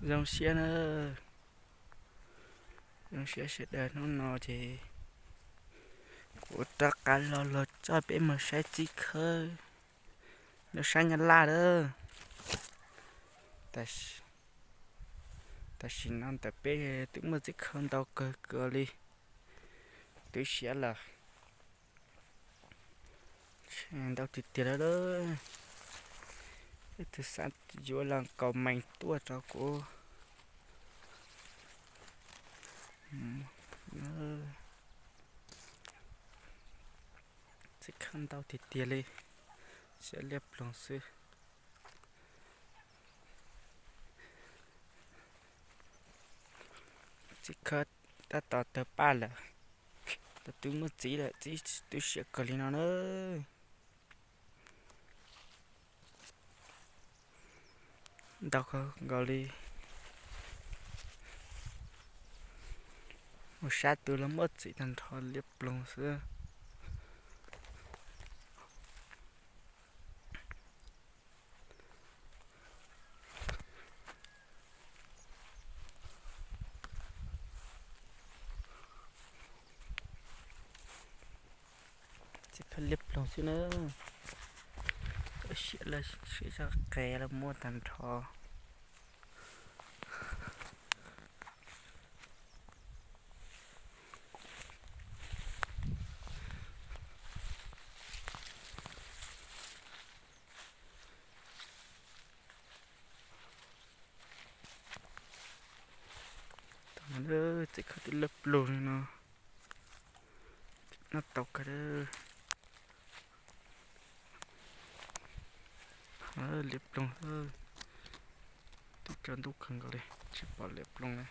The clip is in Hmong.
Zoo siab na, zoo siab sawv daws. Hnub no ces kuv rov qab los los coj peb mus saib txib khawb rau sab Nyab Laj lawm. Tam sim no ntawm peb twb muaj txib khawb ntau kawg kawg li, twb siab lawm. Ntau tiag tiag lawm. Ib tug xav yuav los comment tuaj rau kuv. Txib khawb ntau tiag tiag li, siab liab ploog xwb. Txib khawb tab tom tawg paj lawm, twb muaj txib lawm, txib twb siab kawg li no na. Ntau kawg nkaus li. Mus sab twg los muaj txim tag nrho, liab ploog xwb. Txib khawb liab ploog xwb na. Siab lawm, siab tshaj qe los muaj tag nrho. Txib khawb twb liab ploog li no, noj tau kawg. Liab ploog, twb tsaus ntuj kawg nkaus li tsis pom liab ploog li.